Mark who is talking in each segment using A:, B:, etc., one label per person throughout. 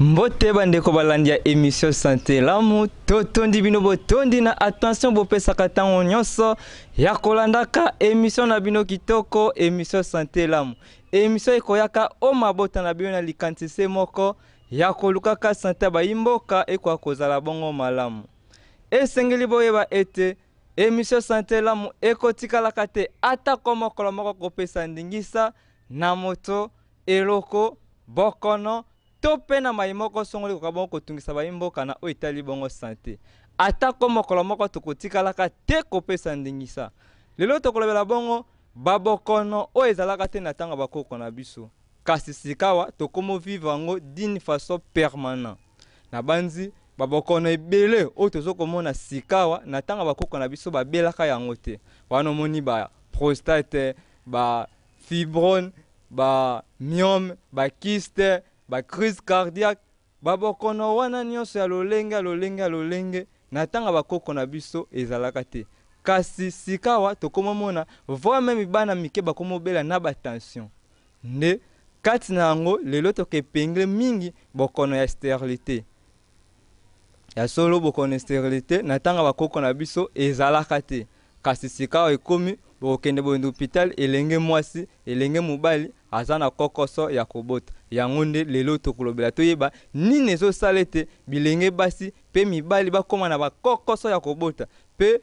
A: Mbote bandeko balandi ya emission Sante Elamu, totondi bino botondi na attention bopesaka ntango nyonso ya kolandaka emission na bino kitoko, emission Sante Elamu. Emission ekoyaka o mabota na bino na likanisi se moko ya kolukaka sante ya bayimboka ekoka kozala bongo malamu. Esengeli boyeba ete emission Sante Elamu ekotikalaka te atako mokolo moko kopesa ndingisa na moto, eloko, bokono to mpe na mai moko songolo ekoka bongo kotungisa bayimboka na oyo etali bongo sante. Atako mokolo moko tokotikalaka te kopesa ndingisa. Lelo tokolobela bongo babokono oyo ezalaka te na ntango ya bakoko na biso. Kasi sikawa tokomo vivre yango d'une façon permanent. Nabanzi babokono ebele oyo tozo komona sikawa na ntango ya bakoko na biso babelaka yango te. Wana omoni ba prostate, ba fibrone, ba myome, ba kyste, ba crise cardiaque, ba bokono wana nionso ya lolenge ya lolenge ya lolenge na tango ya ba koko na biso ezalaka te. Kasi sikawa tokomo mona voire meme bana mike bakomo bela na ba tension. Nde kati na yango lelo toko epingler mingi bokono ya sterilite. Ya solo bokono ya sterilite na tango ya ba koko na biso ezalaka te. Kasi sikawa ekomi bokokende boye na hopital elenge mwasi, elenge mobali aza na kokoso ya kobota. Yango nde lelo tokolobela toyeba nini ezosala ete bilenge basi pe mibali bakoma na ba kokoso ya kobota pe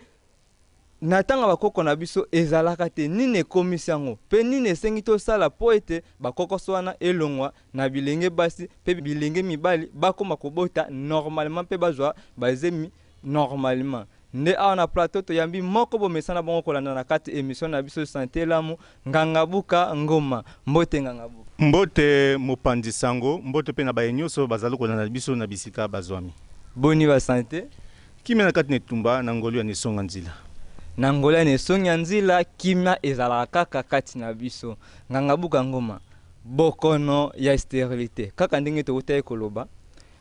A: na tango ya ba koko na biso ezalaka te. Nini ekomisi yango pe nini esengi tosala po ete ba kokoso wana elongwa na bilenge basi pe bilenge mibali bakoma kobota normalement pe bazwa ba zemi normalement. Nde awa na plateau toyambi moko bomesana bongo kolanda na kati emission na biso sante elamu Nganga Buka Ngoma. Mbote Nganga Buka.
B: Mbote mopanzi sango, mbote pe na baye nioso bazali kolanda biso na bisika bazwami.
A: Boni ba sante?
B: Kimia na kati na etumba na ngolu ya Nesonga Nzila.
A: Na ngolu ya Nesonga Nzila kimia ezalaka kaka kati na biso. Nganga Buka Ngoma, bokono ya sterilite kaka ndenge towutaki koloba,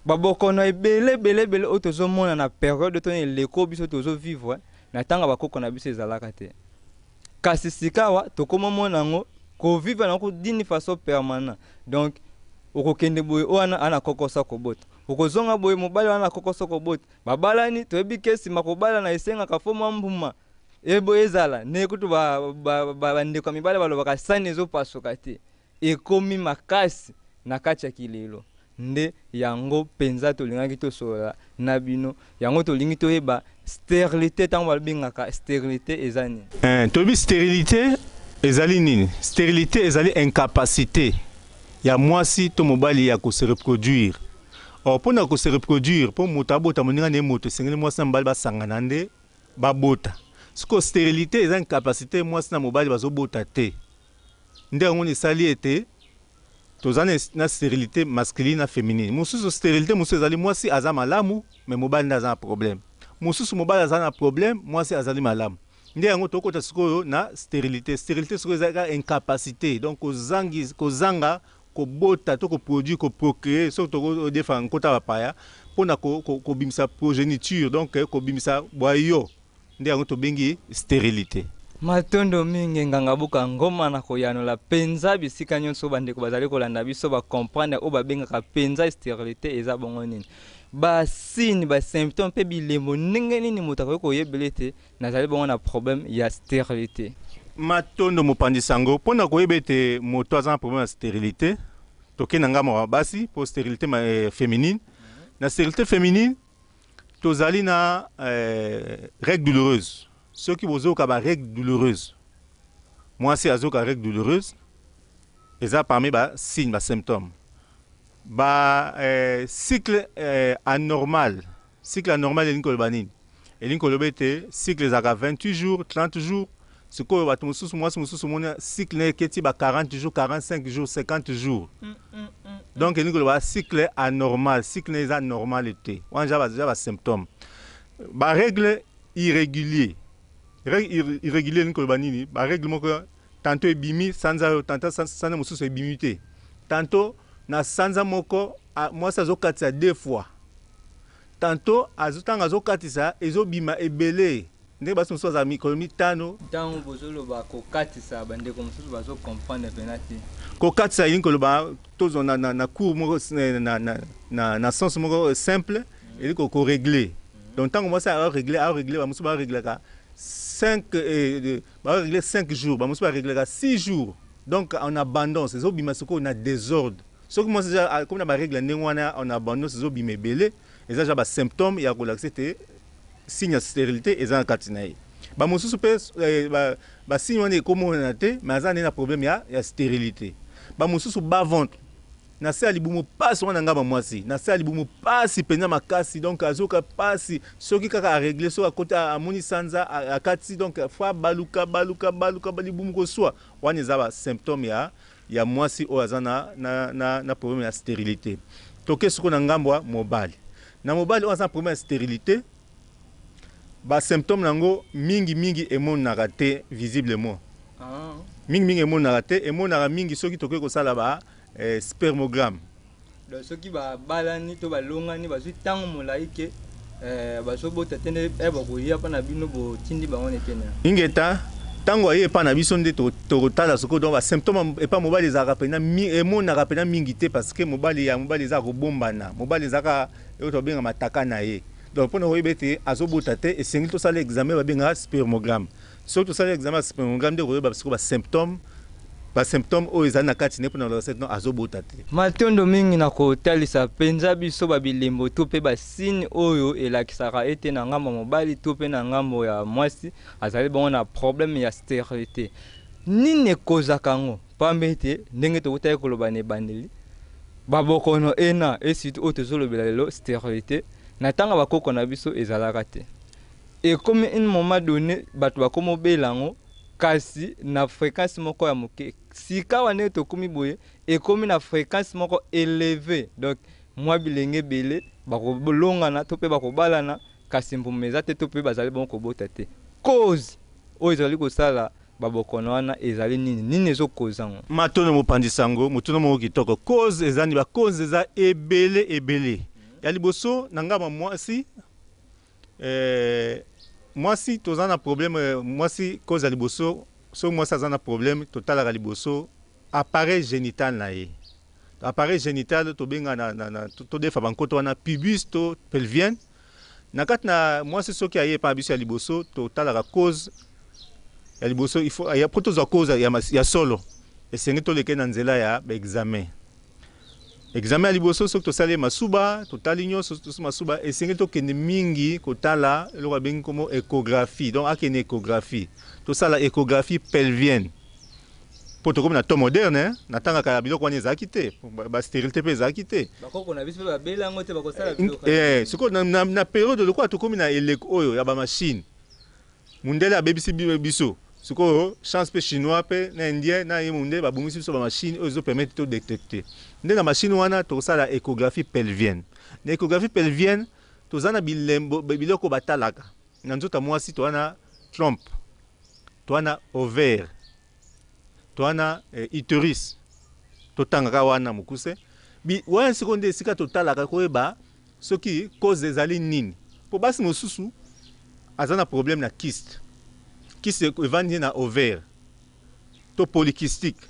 A: Ba bokono ebele ebele ebele oyo tozo mona na periode to na eleko oyo biso tozo vivre na tango ya ba koko na biso ezalaka te. Kasi sikawa tokomo mona yango ko vivre na yango d'une façon permanent. Donc okokende boye oyo wana aza na kokoso ya kobota, okozonga boye mobali wana na kokoso ya kobota. Babalani toyebi ke sima kobalana esengaka faut mwa mbuma ezala ndenge kutu ba ndeko ya mibali balobaka sani ezo pasuka te. Ekomi makasi na kati ya kilelo. Nde yango penza tolingaki tosolola na bino. Yango tolingi toyeba sterilite tango babengaka sterilite eza nini?
B: Ee, toyebi sterilite ezali nini? Sterilite ezali incapacite ya mwasi to mobali ya ko se reproduire. Or mpo na ko se reproduire, mpo moto abota moninga na ye moto, esengeli mwasi na mobali basangana nde babota. Sikoyo sterilite eza incapacite mwasi na mobali bazobota te. Nde yango esali ete toza na sterilite masculine na feminine. Mosusu sterilite mosusu ezali mwasi aza malamu mais mobali nde aza na problème. Mosusu mobali aza na problème mwasi azali malamu. Nde yango tokota sikoyo na sterilite. Sterilite sikoyo ezali kaka incapacite donc kozangi kozanga kobota to ko produire ko procreer soki toko defa nkota bapaya pona kobimisa progeniture donc kobimisa bwayo. Nde yango tobengi sterilite.
A: Matondo mingi Nganga Buka Ngoma na koyanola penza bisika nionso ba ndeko bazali kolanda biso ba comprendre oyo babengaka penza sterilite eza bongo nini. Ba signes, ba symptomes pe bilembo ndenge nini moto akoki koyebela ete nazali bongo na problème ya sterilite.
B: Matondo mopanzi sango, pona koyeba ete moto aza na problème ya sterilite, toke na ngambo ya basi po sterilite feminine. Na sterilite feminine, Tozali na règle douloureuse soki bozoyoka ba règle douloureuse mwasi azoyoka règle douloureuse eza parmi ba signe ba symptome ba cycle anormal cycle anormal elingi koloba nini elingi koloba ete cycle ezalaka 28 jours 30 jours sikoyo bato mosusu mwasi mosusu omoni cycle na eketi ba 40 jours 45 jours 50 jours Donc elingi koloba cycle anormal, cycle naye eza normal te. Wana eza ba eza ba symptome. Ba règles irregulier. Règle irregulier elingi koloba nini? Ba règles moko tantot ebimi sanza oyo, tantot sanza mosusu ebimi te. Tantot na sanza moko mwasi azokatisa deux fois. Tantot azo tango azokatisa ezobima ebele. Ndenge basi mosusu bazala mikolo 5.
A: Ntango bozoloba kokatisa, bandeko mosusu bazocomprendre mpena te.
B: Kokatisa elingi koloba, tozwa na cours moko, na sens moko simple, elingi korégler. Donc ntango mwasi arégler, arégler, bamosusu baréglaka 5, barégler 5 jours, bamosusu baréglaka 6 jours, donc en abondance ezobima. Sikoyo na désordre, soki mwasi komi na barègle ndenge wana en abondance, ezobima ebele, eza déjà basymptôme ya kolakisa ete signe ya stérilité eza na kati na ye. Bamosusu mpe basigne wana ekomonana te, mais aza nde na problème ya stérilité. Bamosusu bas-ventre, na se ya libumu pasi wana, nga bamwasi na se ya libumu pasi mpenza makasi, donc azoka pasi soki kaka arégler, soki akota amoni sanza akati, donc faut baluka baluka baluka libumu koswa. Wana eza basymptôme ya mwasi oyo aza na problème ya stérilité. Toke sikoyo na ngambo ya mobali. Na mobali oyo aza na problème ya stérilité, basymptôme nango mingimingi emonanaka te visiblement. Mingimingi emonanaka te, emonanaka mingi soki tokoki kosala ba spermogramme.
A: Donc soki babalani to balongani, bazwi ntango molai ke bazobota te, nde bakoya mpa na bino, botindi bango na etene?
B: Ingeta. Ntango aye epa na biso nde tokotala sikoyo. Donc basymptôme epa mobali ezalaka mpena, emonaka mpena mingi te, parce que mobali ya mobali eza kobombana. Mobali ezalaka oyo tobenga mataka na ye. Donc mpona koyeba ete azobota te, esengeli tosala examen babengaka spermogramme. Soki tosali examen ya spermogramme, nde koyeba sikoyo basymptôme oyo ezali na kati ne mpona kolakisa ete azobota te.
A: Matondo mingi na kotalisa mpenza biso babilembo to mpe basigne oyo elakisaka ete na ngambo ya mobali to mpe na ngambo ya mwasi azali bongo na problème ya stérilité. Nini ekozaka yango? Pamba ete ndenge tokutaki koloba na ebandeli, babokono ena e surtout oyo tozolobela lelo, stérilité, na ntango bakoko na biso ezalaka te. Ekomi un moment donné bato bakoma obela yango, kasi na fréquence moko ya moke. Sika wana ndenge tokomi boye, ekomi na fréquence moko élevé. Donc mwa bilenge ebele bakolongana to mpe bakobalana, kasi mbuma eza te to mpe bazali bongo kobota te. Cause oyo ezali kosala babokono wana ezali nini? Nini ezokoza yango?
B: Matono, mopanzi sango, motuna moko kitoko. Cause eza nini? Bacause eza ebele ebele. Ya liboso, na ngambo ya mwasi, mwasi toza na problème mwasi, cause ya liboso, soki mwasi aza na problème, totalaka liboso appareil génital na ye. Appareil génital tobenga na todefa bankoto wana, pubis to pelvienne. Na kati na mwasi, soki aye epa na biso, ya liboso totalaka, cause ya liboso, il faut po tozwa cause ya solo, esengi toleke na nzela ya baexamen. Examen ya liboso, soki tosali ye masuba, totali nyonso, tosi masuba, esengi tokende mingi kotala eloko abengi nkombo échographie. Donc akende échographie, tosala échographie pelvienne, mpo tokomi na temps moderne. Na ntangaka ya biloko wana ezalaki te, bastérilité mpe ezalaki te.
A: Bakoko na biso mpe babela yango te, bakosala biloko.
B: Sikoyo na période lokola tokomi na eleko oyo ya bamachine, mundele abebisi biso. Sikoyo chance mpe chinois mpe na indien na ye mundele babongisi biso bamachine oyo ezopermettre todétecter. Nde na machine wana tokosala échographie pelvienne. Na échographie pelvienne, toza na bilembo, biloko batalaka na nzoto ya mwasi. Toza na trompe, toza na ovaire, toza na utérus. Totangaka wana mokuse wana. Sikoyo nde esika totalaka koyeba soki cause ezali nini, mpo basi mosusu aza na problème na kyste. Kyste evandi na ovaire to polykystique.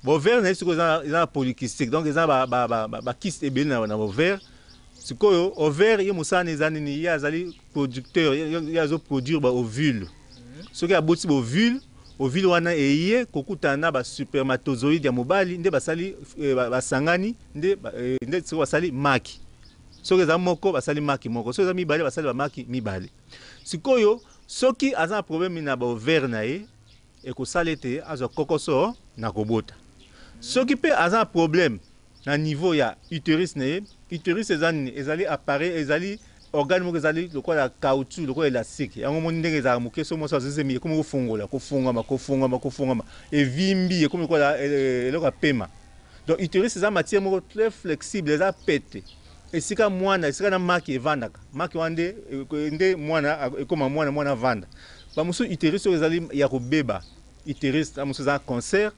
B: Baovaire na ye sikoyo eza na polykystique, donc eza bakyste ebele na ovaire. Sikoyo ovaire ye mosala na eza nini? Ye azali producteur, ye azoproduire baovule. Soki aboti baovule, ovule wana eye kokutana na baspermatozoïde ya mobali, nde basali basangani, nde sikoyo basali maki. Soki eza moko, basali maki moko; soki eza mibale, basali bamaki mibale. Sikoyo soki aza na problème na baovaire na ye, ekosala ete azwa kokoso na kobota. Soki mpe aza na problème na niveau ya utérus na ye, utérus eza nini? Ezali appareil, ezali organe moko ezali lokola caoutchouc, lokola élastique. Yango moni ndenge ezalaka moke, so mwasi azozemi, ekomi kofongola, kofungwama, kofungwama, kofungwama, evimbi, ekomi lokola eloko ya pema. Donc utérus eza matière moko très flexible, eza pete, esika mwana, esika na maki evandaka. Maki wana nde mwana ekóma mwana, mwana avanda. Bamosusu utérus oyo ezali ya kobeba, utérus mosusu eza na cancer,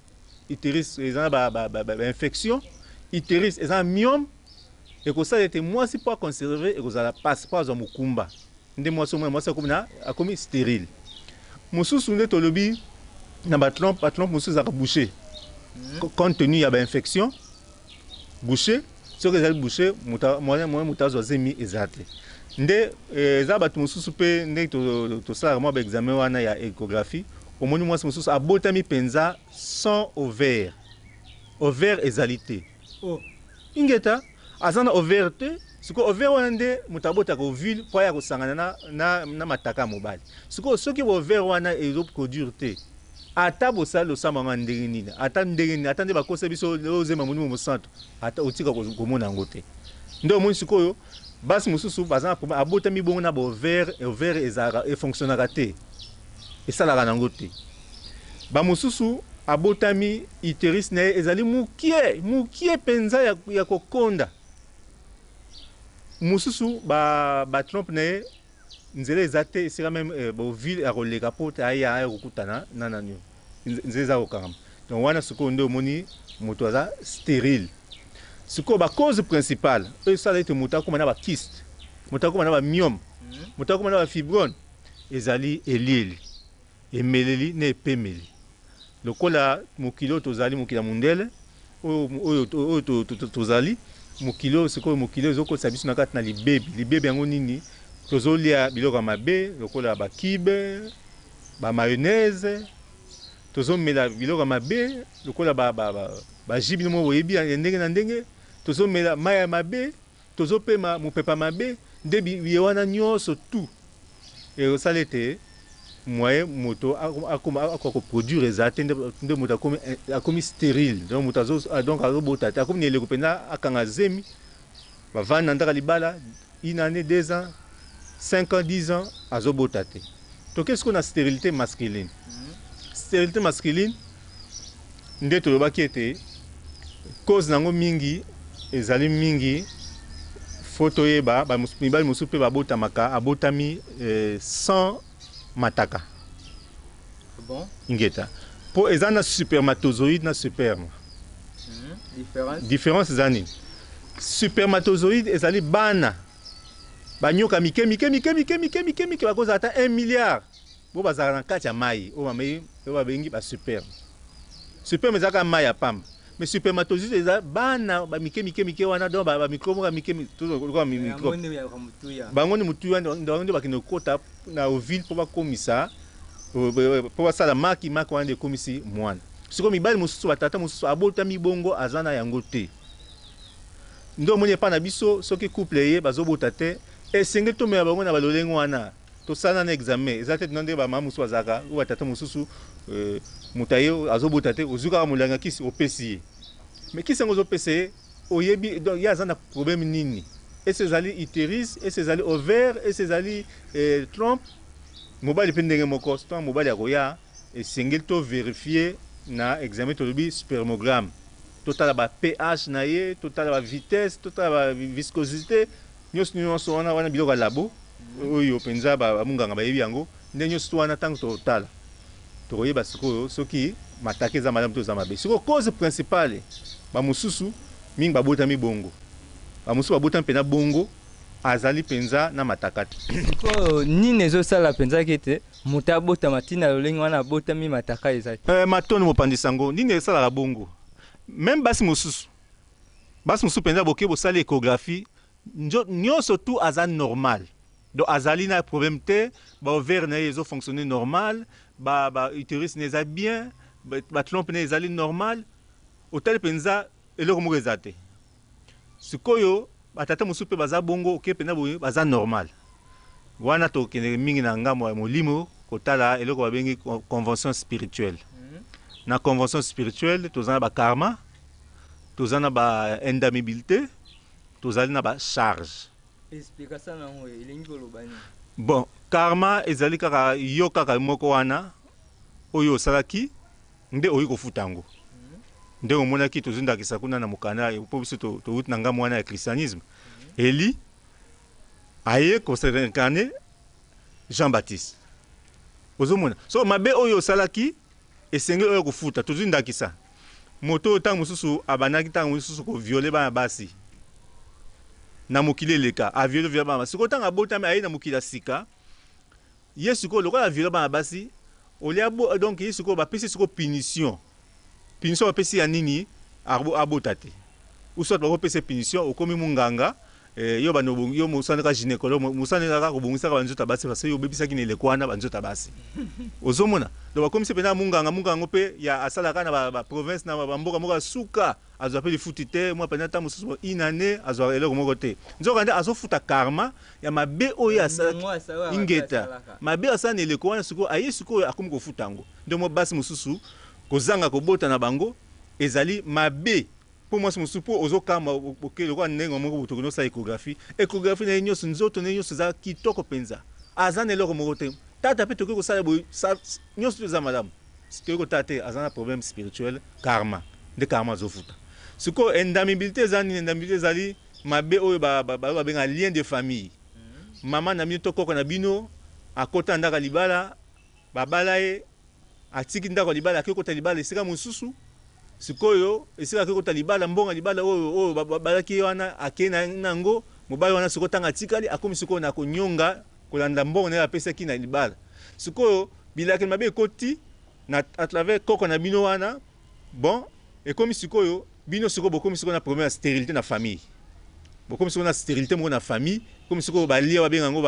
B: utérus eza na bainfection, utérus eza na myome, ekosala ete mwasi mpo aconserve ekozala pasi mpo azwa mokumba. Nde mwasi omona mwasi akomi na akomi stérile. Mosusu nde tolobi na batrompe, batrompe mosusu ezalaka bouché compte tenu ya bainfection bouché. Soki ezali bouché, moyen moto azwa zemi eza te. Nde eza bato mosusu mpe ndenge tosalaka mwa baexamen wana ya échographie, omoni mwasi mosusu abotami mpenza sans ovaire, ovaire ezali te.
A: Oh.
B: Ingeta, aza na ovaire te. Sikoyo ovaire wana nde moto abotaka ovule mpo aya kosangana na mataka ya mobali. Sikoyo soki ovaire wana ezoproduire te, ata bosali losambo yango ya ndenge nini, ata ndenge nini, ata nde bakosa biso ozema Molimo Mosantu, ata otika komona yango te. Nde omoni sikoyo basi mosusu baza na problème, abotami bongo na baovaire, ovaire ezalaka efonctionnaka te, esalaka nango te. Bamosusu abotami utérus na ye ezali mokie mokie mpenza ya kokonda. Mosusu batrompe na ye nzela eza te, esika même baovule ya koleka mpo te aya kokutana na nani, nzela eza kokangama. Donc wana sikoyo nde omoni moto aza stérile. Sikoyo bacause principale oyo esala ete moto akóma na bakyste, moto akóma na bamyome, moto akóma na bafibrome, ezali elieli, emeleli na epemeli. Lokola mokili oyo tozali, mokili ya mondele oyo tozali, mokili oyo sikoyo, mokili oyo ezokotisa biso na kati na libebi. Libebi yango nini? Tozolia biloko ya mabe lokola bakibe, bamayonnaise, tozomela biloko ya mabe lokola bajus, bino moko boyebi, ya ndenge na ndenge, tozomela mai ya mabe, tozopema mopepa mabe. Nde biye wana nyonso tu ekosala ete moyen moto akoma akoka koproduire eza te. Nde moto akomi stérile. Donc moto donc azobota te, akomi na eleko mpenza akanga zemi, bavandi na ndaka libala une année, 2 ans, 5 ans, 10 ans, azobota te. Toke sikoyo na stérilité masculine. Stérilité masculine nde tolobaki ete cause nango mingi ezali mingi. Faut toyeba, mibali mosusu mpe babotamaka, abotami sans mataka.
A: Bon.
B: Ingeta, mpo eza na spermatozoïde na sperme.
A: Différence?
B: Différence eza nini? Spermatozoïde ezali bana banyoka mike mike mike mike mike mike mike, bakozala ata 1 milliard, bo bazalaka na kati ya mai oyo babengi basperme. Sperme ezalaka mai ya pamba, mais spermatozoïde eza bana bamike mike mike wana, donc bamicrobe moko ya mike, lokola microbe. Bango nde motuya, bango nde bakende kokota na ovule mpo bakomisa, mpo basala maki. Maki wana nde ekomisi mwana. Sikoyo mibali mosusu, batata mosusu abotami bongo, aza na yango te. Nde omoni epai na biso, soki couple ye bazobota te, esengeli tomela bango na balolenge wana, tosala na examen. Eza te tuna nde bamama mosusu bazalaka oyo, batata mosusu, moto aye azobota te, ozwi kaka molangi ya kisi, opesi ye. Mais kisi yango ozopesa ye, oyebi donc ye aza na problème nini? Ese ezali utérus, ese ezali ovaire, ese ezali trompe? Mobali mpe ndenge moko, ntango mobali akoya, esengeli to vérifier na examen, tolobi spermogramme, totala ba pH na ye, totala ba vitesse, totala ba viscosité, nyonso nyonso wana. Wana biloko ya labo oyo mpenza bamunganga bayebi yango. Nde nyonso to wana, ntango totala, tokoyeba sikoyo soki mataka eza malamu to eza mabe. Sikoyo cause principale, bamosusu mingi babotami bongo, bamosusu babotami mpenza bongo, azali mpenza na mataka te.
A: Sikoyo nini ezosala mpenza ete moto abotama ntina lolenge wana, abotami mataka eza te?
B: Matono mopanzi sango, nini esalaka bongo? Même basi mosusu, basi mosusu mpenza boke bosali échographie, nyonso tu aza normal, donc azali na problème te, baovaire na ye ezofonctionne normal, ba utérus na eza bien, batrompe na ye ezali normal, otali mpenza eloko moko eza te. Sikoyo batata mosusu mpe baza bongo, oke mpenza boye, baza normal. Wana tokende mingi na ngambo ya molimo, kotala eloko babengi convention spirituelle. Na convention spirituelle toza na bakarma, toza na baindamibilité, tozali na bacharge.
A: Explication nango elingi koloba nini?
B: Bon, karma ezali kaka yo kaka moko wana oyo osalaki nde oyi kofuta yango. Nde omonaki tozwi ndakisa kuna na mokanda, mpo biso touti na ngambo wana ya christianisme. Eli aye kose réincarner Jean Baptiste. Ozomona so mabe oyo osalaki, esengeli oyo kofuta. Tozwi ndakisa moto oyo ntango mosusu abandaki ntango mosusu kovioler bana basi. Na mokili eleka, aviole viola bana basi. Sikoyo ntango abotami, aye na mokili ya sika, ye sikoyo lokola aviola bana basi, olia bo, donc ye sikoyo bapesi sikoyo punition. Punition bapesi ya nini? Abota te. Ou soit bakopesa ye punition, okomi munganga, yo bando yo mosala kaka gynécologue, mosala kaka kobongisaka banzoto ya basi, parce que yo obebisaki na eleko wana banzoto ya basi. Ozomona? Donc bakomisi mpenza munganga, munganga yango mpe ya asalaka na ba province, na bamboka moko ya suka, azwa mpe lifuti te, mwa mpenza ntango mosusu une année azwaka eloko moko te. Nzoka nde azofuta karma ya mabe oyo asalaki, ingeta mabe asala na eleko wana. Sikoyo aye, sikoyo akomi kofuta yango. Nde mwa basi mosusu kozanga kobota na bango ezali mabe. Mpo mwasi mosusu, mpo ozokamba oke lokola ndenge moko tokende osala échographie, échographie na ye nyonso, nzoto na ye nyonso eza kitoko mpenza, aza na eloko moko te. Tata mpe tokoki kosala boye, nyonso eza malamu, tokoki kotala te, aza na problème spirituel, karma nde karma azofuta. Sikoyo indemnité eza nini? Indemnité ezali mabe oyo babengaka lien de famille. Mama na bino to koko na bino akota ndako ya libala, babala ye, atiki ndako ya libala, akei kota libala esika mosusu. Sikoyo esika akei kota libala, mbongo ya libala oyo babalaki ye wana, akei na yango mobali wana. Sikoyo ntango atikali, akomi sikoyo na konyonga kolanda mbongo na ye apesaki na libala. Sikoyo bilakeli mabe ekoti na à travers koko na bino wana. Bon, ekomi sikoyo bino, sikoyo bokomi sikoyo na problème ya stérilité na famille, bokomi sikoyo na stérilité moko na famille. Komi sikoyo balien, babenga yango,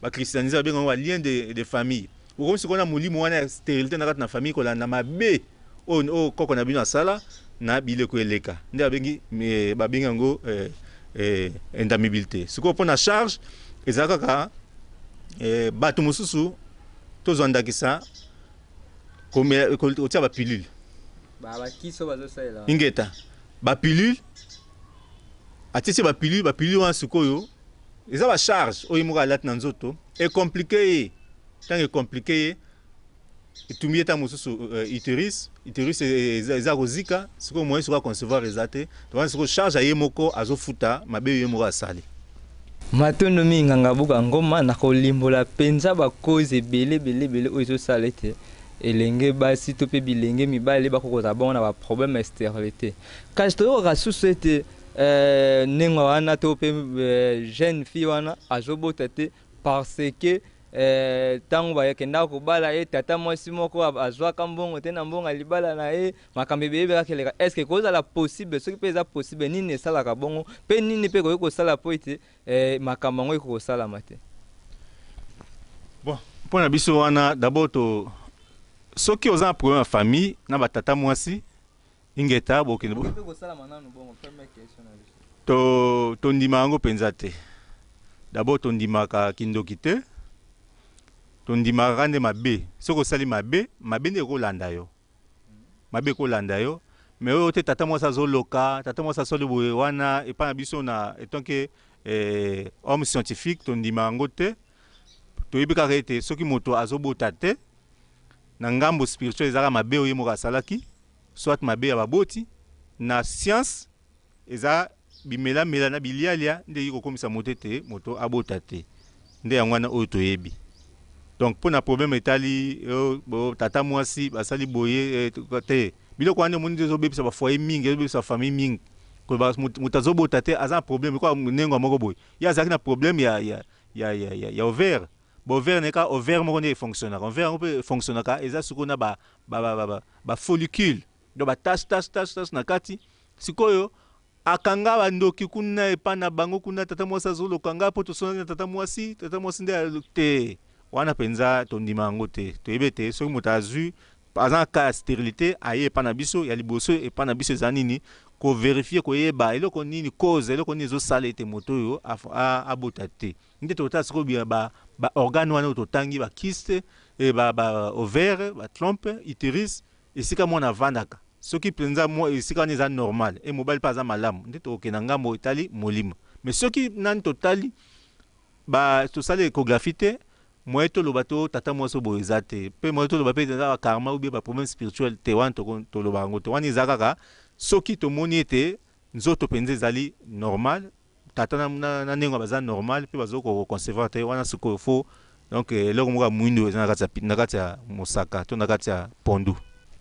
B: bachristianise babenga yango balien de famille. Bokomi sikoyo na molimo wana ya stérilité na kati na famille, kolanda mabe oyo koko na bino asala na bileko eleka. Nde babengi yango indemnité. Sikoyo mpo na charge eza kaka bato mosusu, tozwa ndakisa kotia bapilule. Ingeta, bapilule, atiesi bapilule, bapilule wana sikoyo eza bacharge oyo moko alati na nzoto, ecompliquer ye. Ntango ecompliquer ye, etumbi ye ntango mosusu utérus, utérus eza kozika. Sikoyo moyen sikoyo aconcevoir eza te. Wana sikoyo charge ya ye moko, azofuta mabe oyo ye moko asali.
A: Matondo mingi, Nganga Buka Ngoma, na kolimbola mpenza bacauses ebele ebele ebele oyo ezosala ete elenge basi to mpe bilenge mibali bakokozala bongo na baproblème ya stérilité. Kasi toyokaka susu ete ndenge wana to mpe jeune fille wana azobota te parce que ntango bakendaka kobala ye, tata mwasi moko azwaka mbongo te na mbongo ya libala na ye, makambo ebele ebelaka eleka. Est ce que kozala possible? Soki mpe eza possible, nini esalaka bongo mpe nini mpe ekoki kosala mpo ete makambo yango ekoki kosalama te?
B: Bon, mpo na biso wana, d'abord to soki oza na problème ya famille na batata mwasi, ingeta, bokende to tondima yango mpenza te. D'abord tondimaka kindoki te, tondimaka kaka nde mabe. Soki osali mabe, mabe nde ekolanda yo, mabe ekolanda yo. Mais oyo te, tata mwasi azoloka, tata mwasi asali boye, wana epai na biso na étant que homme scientifique, tondima yango te. Toyebi kaka ete soki moto azobota te, na ngambo spirituel ezalaka mabe oyo ye moko asalaki, soit mabe ya baboti. Na science eza bimelamela na bilialia nde eyiki kokomisa moto ete moto abota te. Nde yango wana oyo toyebi. Donc mpo na problème etali tata mwasi basali boye te, biloko wana omoni nde ezobebisa bafoyer mingi, ezobebisa bafamille mingi. Koloba moto azobota te aza na problème lokola ndenge moko boye, ye azalaki na problème ya ovaire. Baovaire na ye kaka, ovaire moko nde efonctionnaka, ovaire yango mpe efonctionnaka, eza sikoyo na bafollicule, donc batache tache tache tache na kati. Sikoyo akanga bandoki kuna epa na bango kuna, tata mwasi azoloka nga mpo tosonaki na tata mwasi, tata mwasi nde te. Wana mpenza tondima yango te. Toyebi ete soki moto azwi, aza na cas ya stérilité, aye epa na biso, ya liboso epa na biso eza nini? Kovérifier, koyeba eloko nini cause, eloko nini ezosala ete moto oyo abota te. Nde totala sikoyo baorgane wana oyo totangi, bakyste, baovaire, batrompe, utérus, esika mwana avandaka. Soki mpenza esika wana eza normal e mobali mpe aza malamu, nde tokokenda ngambo etali molimo. Mais soki nani totali, tosali échographie te, moye toloba to tata mwasi boye eza te, mpe moye toloba mpe eza bakarma ou bien baproblème spirituel te, wana toloba yango te. Wana eza kaka soki tomoni ete nzoto mpenza ezali normal, tata na ndenge baza normal mpe bazo koconcevoir te, wana sikoyo fo donc eloko moko ya mwindu eza na kati ya mosaka to na kati ya pondu.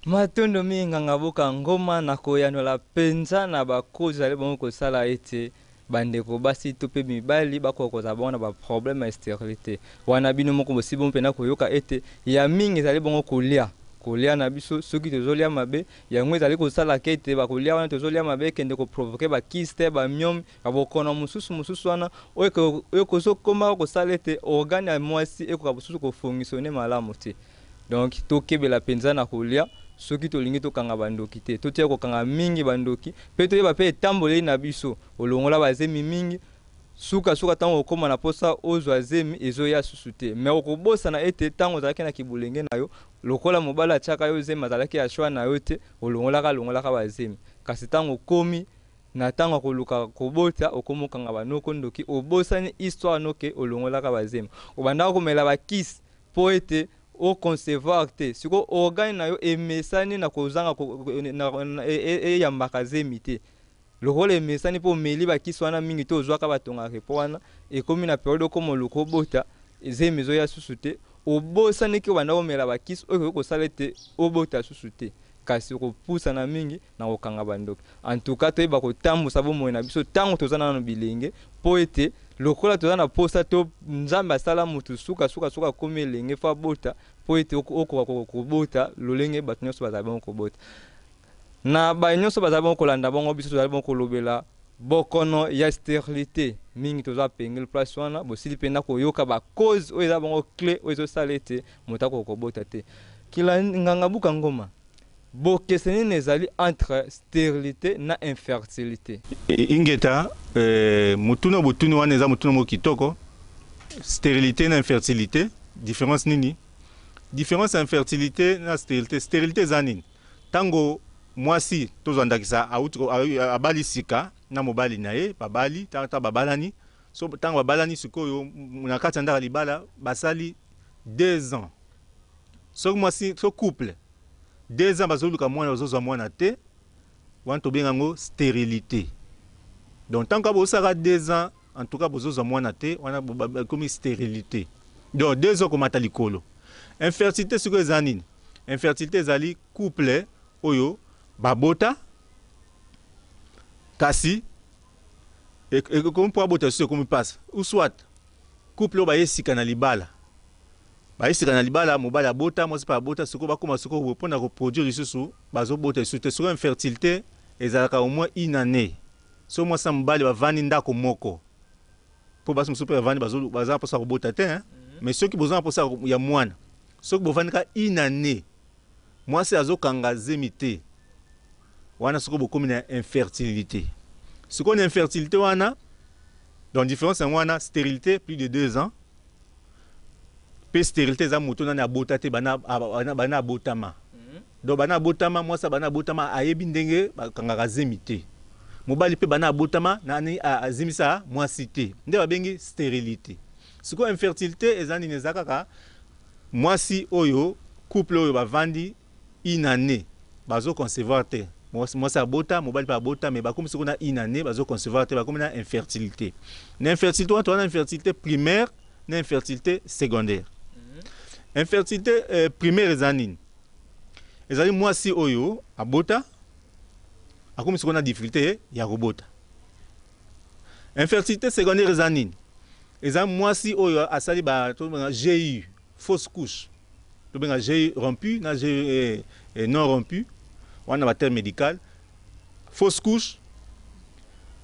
A: Matondo mingi, Nganga Buka Ngoma, na koyanola mpenza na bacauses ezali bongo kosala ete. Bandeko basi to mpe mibali bakoka kozala bongo na ba problème ya sterilite wana. Bino moko bosi bongo mpena koyoka ete ya mingi ezali bongo kolia, kolia na biso. Soki tozolia mabe, yango ezali kosalaka ete bakolia wana tozolia mabe ekende koprovoquer bakystes, bamyomes, babokono mosusu mosusu wana oyo ekozokoma kosala ete organe ya mwasi ekoka mosusu kofonctionner malamu te. Donc tokebela mpenza na kolia soki tolingi tokanga bandoki te. Totia kokanga mingi bandoki mpe toyeba mpe etamboleli na biso. Olongola bazemi mingi, sukasuka ntango okóma na mposa ozwa zemi, ezoya susu te. Mais okobosana ete ntango ozalaki na kibulenge na yo, lokola mobali atiaka yo zemi, azalaki ya choix na yo te, olongolaka longolaka bazemi. Kasi ntango okomi na ntango ya koluka kobota, okomi okanga banoko ndoki, obosani histoire noke olongolaka bazemi, obandaka komela bakisi mpo ete oconcevoir te. Sikoyo organe na yo emesani na kozanga eyambaka zemi te. Lokola emesani mpo omeli bakisi wana mingi te, ozwaka batonga repos wana, ekomi na période okoma oluka obota, zemi ezoya susu te. Obosaniki obanda komela bakisi oyo ekoki kosala ete obota susu te, kasi okopusana mingi na kokanga bandoki. En tout cas, toyeba kotambusa bomoi na biso ntango toza nano bilenge, mpo ete lokola toza na posa to Nzambe asala motu sukasuka suka akomi elenge, fo abota, mpo ete okoka kobota lolenge bato nyonso bazali bongo kobota. Na baye nyonso bazali bongo kolanda bongo biso, tozali bongo kolobela bokono ya stérilité mingi. Toza pengeli place wana, bosili mpenza koyoka bacauses oyo eza bongo clé oyo ezosala ete moto akoka kobota te. Kila nganga buka ngoma, bokeseni nini ezali entre stérilité na infertilité?
B: Ingeta. Motuna botuni wana eza motuna moko kitoko. Stérilité na infertilité, différence nini? Différence ya infertilité na stérilité: stérilité eza nini? Ntango mwasi, tozwa ndakisa, auti abali sika na mobali na ye, babali, ntango babalani, so ntango babalani sikoyo na kati ya ndako ya libala, basali 2 ans, soki mwasi, so couple 2 ans bazoluka mwana, bazozwa mwana te, wana tobenga yango stérilité. Donc ntango bosalaka 2 ans, en tout cas bozozwa mwana te, wana ekomi stérilité. Donc 2 ans komata likolo. Infertilité sikoyo eza nini? Infertilité ezali couple oyo babota, kasi ekomi mpo abota lisusu ekomi mpasi, ou soit couple oyo baye sika na libala, baye sika na libala, mobali abota, mwasi mpe abota, sikoyo bakóma sikoyo mpona koproduire lisusu, bazobota lisusu te. Sikoyo infertilité ezalaka au moins une année. So mwasi na mobali bavandi ndako moko, mpo basi mosusu mpe bavandi, baza na mposa kobota te, hein? Mais soki boza na mposa ya mwana, soki bovandi kaka une année, mwasi azokanga zemi te, wana soki bokomi na infertilité. Sikoyo na infertilité wana, donc différence yango wana: stérilité plus de 2 ans, mpe stérilité eza moto nani abota te, bana bana abotama. Donc bana abotama, mwasi bana abotama, ayebi ndenge bakangaka zemi te, mobali mpe bana abotama, nani azimisa mwasi te, nde babengi stérilité. Sikoyo infertilité eza nini? Eza kaka mwasi oyo, couple oyo bavandi une année, bazoconcevoir te. Mwasi abota, mobali mpe abota, mais bakomi sikoyo na une année, bazoconcevoir te, bakomi na infertilité. Na infertilité wana, toza na infertilité primaire na infertilité secondaire. Infertilité primaire eza nini? Ezali mwasi oyo abota, akomi sikoyo na difficulté ya kobota. Infertilité secondaire eza nini? Eza mwasi oyo asali ba tobenga GU, fausse couche, tobenga GU rompu na GU non rompu, wana baterme médical. Fausse couche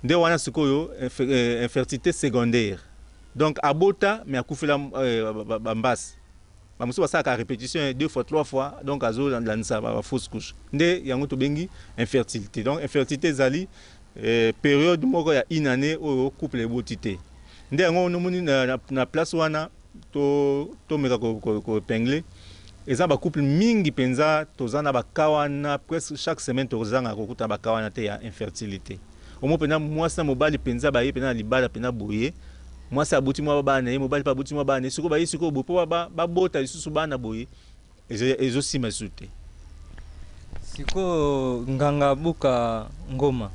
B: nde wana sikoyo infertilité secondaire. Donc abota, mais akufela bambasi. Bamosusu basalaka répétition deux fois, trois fois, donc azolandisa bafausse couche, nde yango tobengi infertilité. Donc infertilité ezali période moko ya une année oyo couple eboti te. Nde yango nomoni na place wana tomeka koépingler. Eza bacouple mingi mpenza, toza na bacas wana presque chaque semaine, tozangaka kokuta bacas wana te ya infertilité. Omo mpenza mwasi na mobali mpenza baye mpenza na libala mpenza boye, mwasi aboti mwa bana na ye, mobali mpe aboti mwa bana na ye, sikoyo baye sikoyo boye mpo babota lisusu bana boye, ezosimba lisusu te.
A: Sikoyo nganga buka ngoma,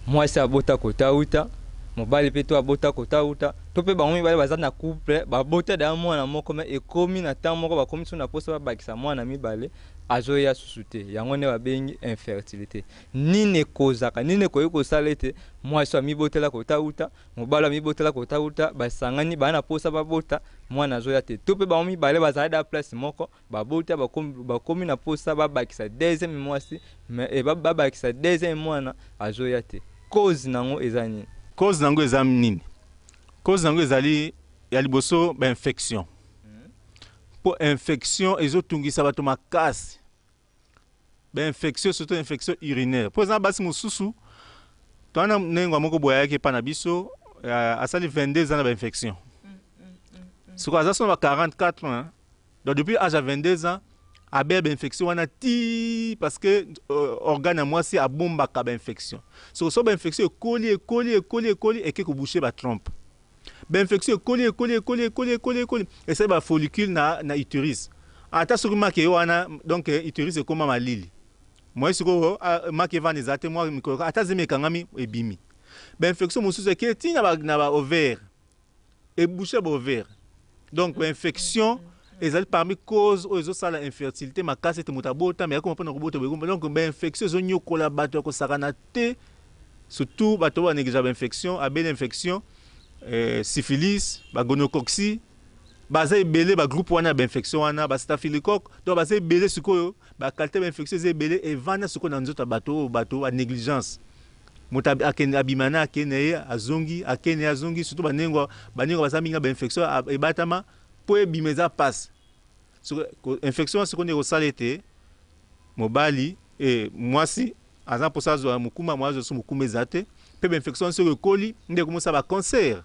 A: mwasi abota kota uta, mobali mpe to abota kota uta, To mpe bango mibale baza na couple, babota deya mwana moko, me ekomi na ntango moko bakomi so na mposa babakisa mwana mibale, azoya susu te. Yango nde babengi infertilité. Nini ekozaka, nini ekoki kosala ete mwasi amibotela kotauta, mobali amibotela kotauta, basangani, baa na mposa babota, mwana azoya te? To mpe bango mibale bazala da place moko, babota, bakomi na mposa babakisa deuxième mwasi, mais babakisa deuxième mwana, azoya te. Cause nango eza nini?
B: Cause nango eza nini? Cause nango ezali ya liboso, bainfection, mpo infection ezotungisa bato makasi. Bainfection, surtout infection urinaire, mpo eza na basi mosusu. Towana ndenge moko boye ayaki epa na biso, asali 22 ans na bainfection. Sikoyo aza so na ba 44 ans. Donc depuis âge ya 22 ans abeya bainfection wana ti, parce que organe ya mwasi abombaka bainfection. So bainfection ekoli, ekoli, ekoli, ekoli, eke koboucher batrompe. Bainfection ekoli, ekoli, ekoli, ekoli, ekoli, ekoli, esali bafollicule na utérus. Ata soki maki ye wana, donc utérus ekóma malili. Moi sikoyo maki evanda eza te. Mwa mikolo, ata zemi ekangami, ebimi. Bainfection mosusu eke ti na baovaire, eboucher baovaire. Donc bainfection ezali parmi cause oyo ezosala infertilité makasi, ete moto abota, me akoma mpona kobota boye. Donc bainfection ezonyokola bato ya kosakana te, surtout bato oyo banégligea bainfection. Abeli infection, syphilis, bagonococcie, baza ebele. Bagroupe wana ya bainfection wana, bastaphylocoque, donc baza ebele. Sikoyo baqualité bainfection eza ebele, evanda sikoyo na nzoto ya bato oyo bato banégligence. Moto akende, abima na akende ye, azongi, akende ye, azongi. Surtout banengo, banengo baza mingi na bainfection ebatama mpo ebima eza mpasi. Infection wana sikoyo nde ekosala ete mobali mwasi aza mposa azwa mokuma, mwa azwa so mokuma eza te. Mpe bainfection wana soki ekoli, nde ekomosala bacancer.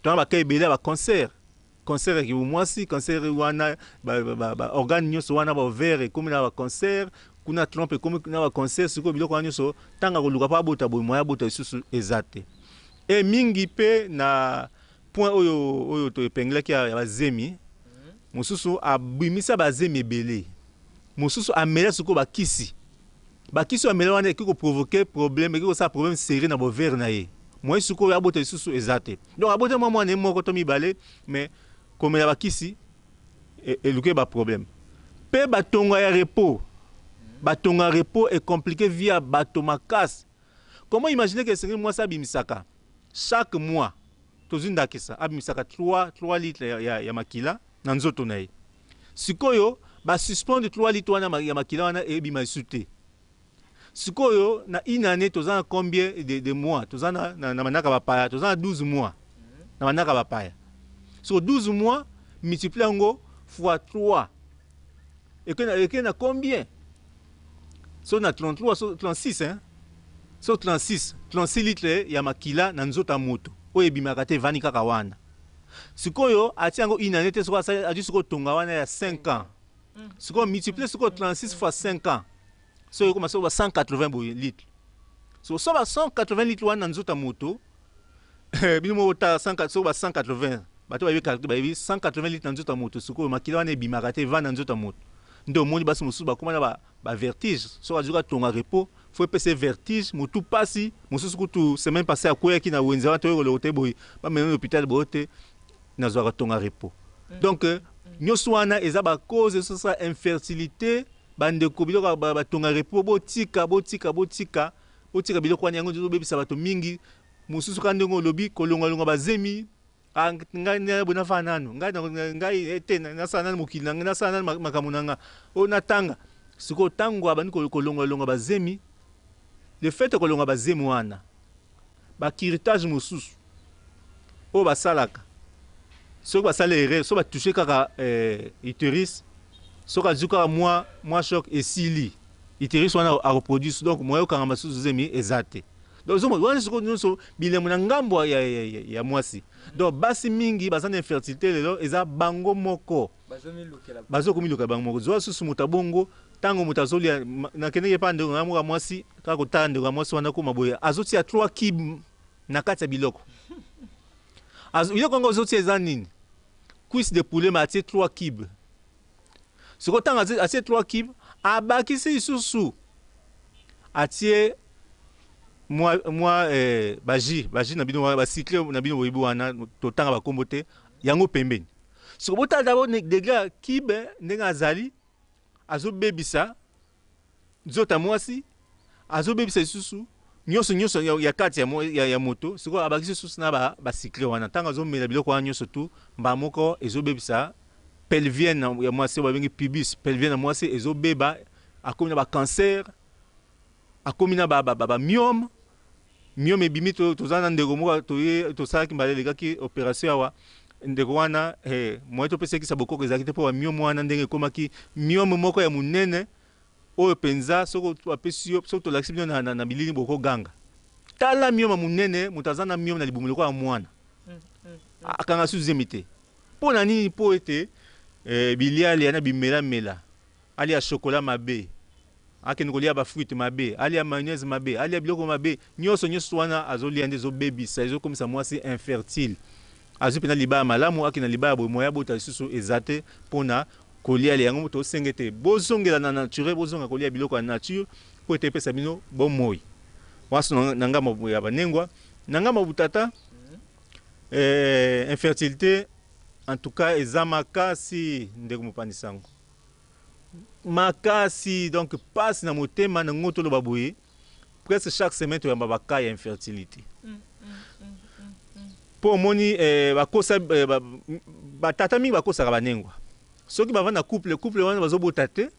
B: Tona baka ebele ya bacancer, cancer ya mwasi, cancer wana baorgane nyonso wana, baovaire ekomi na bacancer kuna, trompe ekomi na bacancer. Sikoyo biloko wana nyonso, ntango akoluka mpo abota boye, moya abota lisusu eza te. E mingi mpe na point oyo toepengelaki ya bazemi mosusu, abimisa bazemi ebele. Mosusu amela sikoyo bakisi. Bakisi oyo amela wana ekoki koprovoquer problème, ekoki kosala problème sérieux na baovaire na ye. Moye sikoyo abota lisusu eza te. Donc abota mwa mwana ye moko to mibale, mais komela bakisi eluki baproblème. Mpe batonga ya repos, batonga ya repos ecompliquer vie ya bato makasi. Comment imaginer ke esengeli mwasi abimisaka chaque mois, tozwi ndakisa, abimisaka 3 litre ya makila na nzoto na ye? Sikoyo basuspendre 3 litre wana ya makila wana, ebima lisusu te. Sikoyo na une année toza na combien de mois? Toza na manaka bapaya, toza na 12 mois na manaka bapaya. Siko 12 mois multiplie yango fois 3, eke na combien? So na 33, so 36, hein? So 36, 36 litre ya makila na nzoto ya moto oyo ebimaka te, evandi kaka wana. Sikoyo atia yango une année te, sikoyo azwi sikoyo tonga wana ya 5 ans. Sikoyo multiplie sikoyo 36 fois 5 ans, soki ekoma soko ba 180 boye litre. So ba 180 litre wana na nzoto ya moto, bino moko otala, soko ba 180, bato bayebi calcul, bayebi 180 litre na nzoto ya moto. Sikoyo makila wana ebimaka te, evanda na nzoto ya moto. Nde omoni basi mosusu bakóma na bavertige. Soki azwiki atonga repos, faut epesa vertige, motu pasi. Mosusu kutu semaine passée akweyaki na wenze wana, toyekoloko te boye, bamema na hôpital boye te, nazwaka tonga repos. Donc nyonso wana eza bacause ezosala infertilité. Bandeko, biloko batonga repos, botika, botika, botika, botika biloko wana. Yango ezobebisa bato mingi. Mosusu kaka ndenge olobi, kolongwalongwa bazemi. Ngai boye nafaa nanu, ngai te, nasala nanu mokili na ngai, nasala nanu makambo na nga oyo natanga. Sikoyo ntango abandi kolongwalongwa bazemi, le fait kolongwa bazemi wana, bacurettage mosusu oyo basalaka, soki basala erreur, soki batouche kaka utérus, soki azwi kaka mwa choc, esili, utérus wana areproduire. Donc moyen okanga masusu zemi eza te. Donc wana sikoyo nyonso bilembo na ngambo ya mwasi. Donc basi mingi baza na infertilité lelo, eza bango moko bazokomilukela bango moko. Zwa susu moto abongo, ntango moto azolia, nakendeki epa ndeko na moko ya mwasi, kaka kotala ndeko ya mwasi wana koma boye, azotia 3 cube na kati ya biloko. Biloko yango azotia eza nini? Cuisse de poulet, ma atie 3 cube. Sikoyo ntango atie 3 cube, abakisi lisusu, atie Mwa mwa eh, ba jus, ba jus na bino wana, ba sucre na bino boyebi wana, totanga ba kombo te, yango pembeni. Siko botala d'abord degre ya kibe ndenge azali, azobebisa nzoto ya mwasi, azobebisa lisusu nyonso nyonso ya, ya kati ya, ya, ya moto. Sikoyo abakisi lisusu na ba, ba sucre wana, ntango azomela biloko wana nyonso tu, mbala moko ezobebisa pelvienne ya mwasi oyo babengi pubis. Pelvienne ya mwasi ezobeba, akomi na ba cancer, akomi na ba, ba, ba, ba myome. Myome ebimi. Toza na ndeko moko toye tosalaki mbala elekaki opération awa. Ndeko wana moye topesaki bokoko ezalaki te, mpo ba myome wana ndenge ekomaki myome moko ya monene oyo mpenza, soki bapesi yo, soki tolakisi bino na bilili, bokoganga. Tala myome ya monene, moto aza na myome na libumu lokola mwana, akanga susu zemi te. Mpo na nini? Mpo ete bilialia na bimelamela, alia chocolat mabe, akende kolia bafruite mabe, alia mayonnaise mabe, alia biloko mabe nyonso nyonso wana azolia, nde ezobebisa, ezokomisa mwasi infertile. Azwi mpenza libaya malamu, akende na libaya boye, moya abota lisusu eza te, mpona kolia yango. Tosenge te bozongela na nature, bozonga kolia biloko ya nature mpo ete epesa bino bomoi. Mwasi na ngambo ya banengwa, na ngambo ya butata, infertilité en tout cas eza makasi, ndeko mopanzi sango, makasi. Donc pasi na motema nango. Toloba boye, presque chaque semaine toyamba bacas ya infertilité, mpo omoni bakosa batata mingi bakosaka banengwa. Soki bavanda couple, couple wana bazobota te,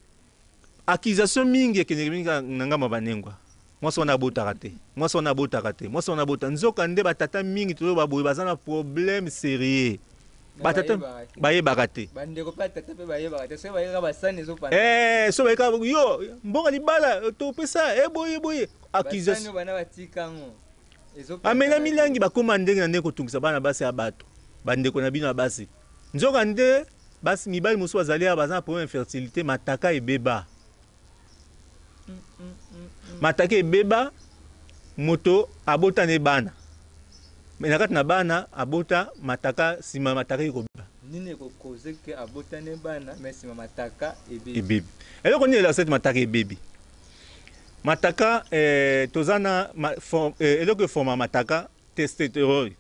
B: accusation mingi ekendeke mingi na ngambo ya banengwa: mwasi wana abotaka te, mwasi wana abotaka te, mwasi wana abota. Nzoka nde batata mingi, toyoba boye, baza na problème sérieux. Batata bayebaka te.
A: Bandeko mpe tata mpe bayebaka te. Soki bayekaka, basani ezopanda.
B: So bayekaka yo mbongo libala topesa eboye boye, accusation.
A: Bana batika yango.
B: Amela milangi, bakóma ndenge na ndenge kotungisa bana basi ya bato, bandeko na bino ya basi. Nzoka nde basi, mibali mosusu bazali awa, baza na problème infertilité, mataka ebeba, mataka ebeba. Moto abota ne bana, me na kati na bana abota, mataka, nsima mataka ekobeba.
A: Nini ekocauser ke abotani bana, me nsima mataka ebebi?
B: Ebebi. Eloko nini elakisa ete mataka ebebi? Mataka toza na eloko eforma mataka, testostérone.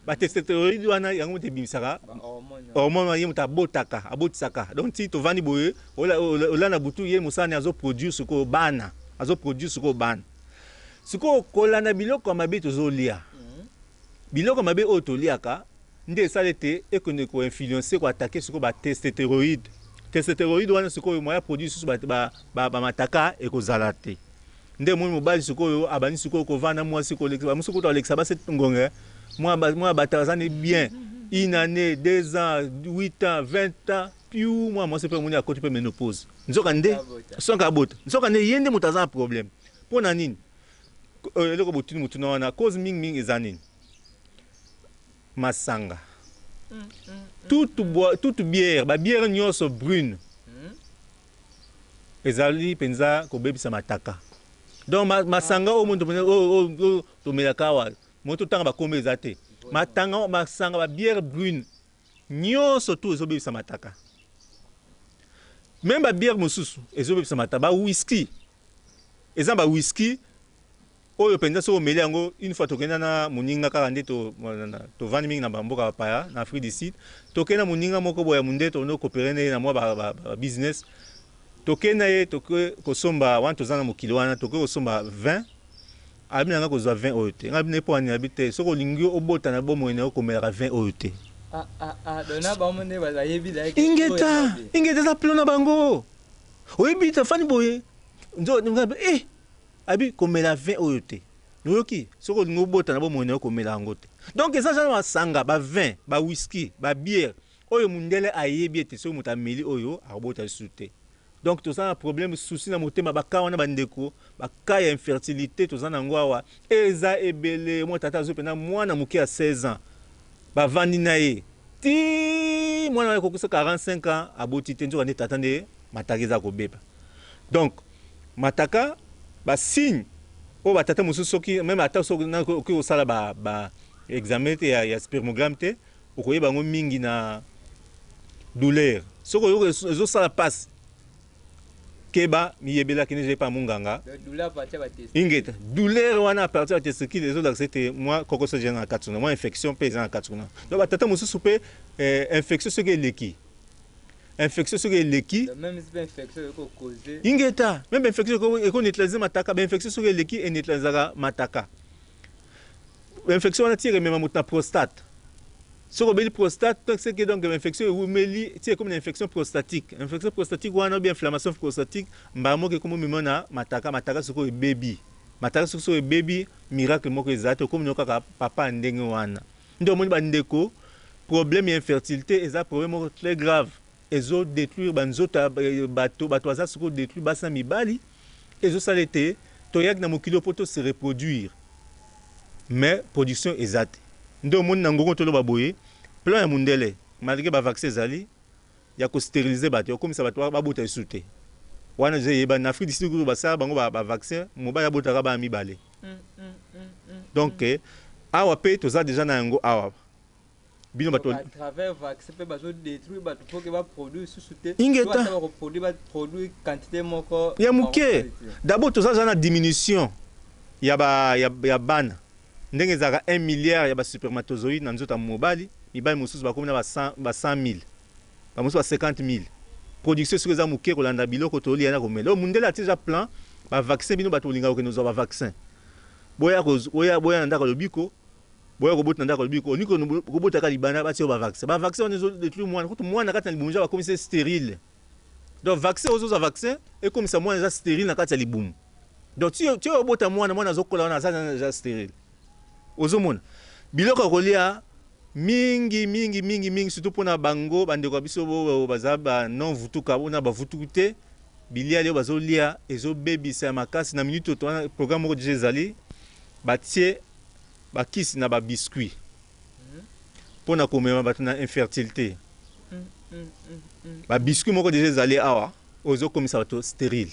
B: Batestostérone wana, yango moto ebimisaka hormone wana. Ye moto abotaka, abotisaka. Donc ti tovandi boye, olala na butu, ye mosala ne azoproduire sikoyo bana, azoproduire sikoyo bana. Sikoyo kolanda biloko ya mabe tozolia, biloko ya mabe oyo toliaka nde esala ete ekende koinfluencer, koattaquer sikoyo batestostéroïde. Testostéroïde wana sikoyo moya produit lisusu bamataka ekozala te. Nde moni mobali sikoyo abandi sikoyo kovanda mwasi kolekisa bamosusu, kuta kolekisa basi ngonga. Mwa bato aza ne bien une année, 2 ans, 8 ans, 20 ans, piu, mwa mwasi mpe omoni akoti mpe ménopause. Nzoka nde soki abota, nzoka nde ye nde moto aza na problème. Mpo na nini? Eloko botuni motuna wana, cause mingimingi eza nini? Masanga, toute bière, babière nyonso brune ezali mpenza kobebisa mataka. Donc masanga oyo moto oyo tomelaka awa, moto totanga bakombo eza te, matanga, masanga, babière brune nyonso tu ezobebisa mataka. Même babière mosusu ezobebisa mataka, bawhisky. Eza bawhisky oyo mpenza soki omeli yango une fois. Tokenda na moninga kaka nde tovandi mingi na bamboka bapaya na Afrique du Sud. Tokenda na moninga moko boye ya munde, tondo coopérer na ye na mwa babusiness. Tokenda ye, toke kosomba wana, toza na mokili wana, toke kosomba vin. Abi na nga kozwa vin oyo te. Nga abi na ye mpo ani? Abi te, soki olingi obota na bomoi na yo, komelaka vin oyo te.
A: Ah, ah, ah, donc na bango nde bayebi.
B: Ingeta, ingeta, eza plan na bango. Oyebi, tafandi boye, nzo nga abi komela vin oyo te. Oyoki, soki olingi obota na bomoi na yo, komela yango te. Donc eza genre masanga, bavin, bawhisky, babière oyo mundele ayebi ete soki moto ameli oyo, akobota lisusu te. Donc toza na problème, souci na motema. Bacas wana, bandeko, bacas ya infertilité toza na yango awa eza ebele. Mwa tata azwi mpenza mwana moke ya 16 ans, bavandi na ye ti mwana wana ekokisa 45 ans, aboti te. Nzoka nde tata nde mataka eza kobeba. Donc mataka, basigne oyo batata mosusu, soki même ata soki okoki kosala ba examen te ya spermogramme te, okoyeba yango mingi na douleur. Soki oyoka ezosala mpasi. Keba, miyebela, kende epa munganga. Ingeta, douleur wana à partir ya testicule ezolakisa ete mwa kokoso eza na kati kuna, mwa infection mpe eza na kati kuna. Donc batata mosusu mpe infection soki eleki, infection soki eleki, ingeta, même infection ekoneutralize mataka. Bainfection soki eleki, eneutralizaka mataka. Infection wana ti emema moto na prostate. Soki obeli prostate, donc c'est que donc infection ewumeli ti ekomi na infection prostatique. Infection prostatique wana ou bien inflammation prostatique, mbala moko ekomi omema na mataka. Mataka soki ebebi, mataka soki ebebi, miracle moko eza te, okomi no kaka papa ya ndenge wana. Nde omoni, bandeko, problème ya infertilité eza problème moko très grave, ezodétruire banzoto ya bato. Bato baza sikoyo détruire, basi na mibali. Ezosala ete toyaki na mokili mpo to se reproduire, mais production eza te. Nde omoni na ngongo toloba boye, plan ya mundele, malgré bavaccin ezali ya kostériliser bato, ya kokomisa bato babota lisusu te, wana eza eyebani. Na Afrique du Sud kutu basala bango bavaccin, mobali abotaka bana mibale. Donc awa mpe toza déjà na yango awa, bino bato.
A: À travers vaccin mpe bazodétruire bato mpo ke baproduire susu te.
B: Ingeta.
A: Bakoproduire, baproduire quantité moko
B: ya moke. D'abord toza déjà na diminution ya bana. Ndenge ezalaka 1 milliard ya baspermatozoïde na nzoto ya mobali, mibali mosusu bakomi na ba 100 000, bamosusu ba 50 000. Production soki eza moke, kolanda biloko tolia na komela oyo, mundele atie déjà plan bavaccin. Bino bato bolingaka kokende kozwa bavaccin, boya boya, boya na ndako ya lobiko, boya kobota na ndako ya lobiko. Olingi kobotaka libanda, batie yo bavaccin. Bavaccin wana ezodétruire mwana. Kutu mwana kati na libumu ja bakomisa stérile. Donc vaccin, ozozwa vaccin, ekomisa mwana eza stérile na kati ya libumu. Donc ti oyo obota mwana, mwana azokola wana aza eza stérile. Ozomona biloko ya kolia mingi mingi mingi mingi, surtout mpona bango bandeko ya biso oyo baza ba non vutuka, mpona bavutuku te, bilia oyo bazolia ezobebisa ya makasi. Na minute oyo wana, programme moko déjà ezali, batie bakisi na babiscuit mpona komema bato na infertilité. Babiscuit moko déjà ezali awa oyo ezokomisa bato stérile.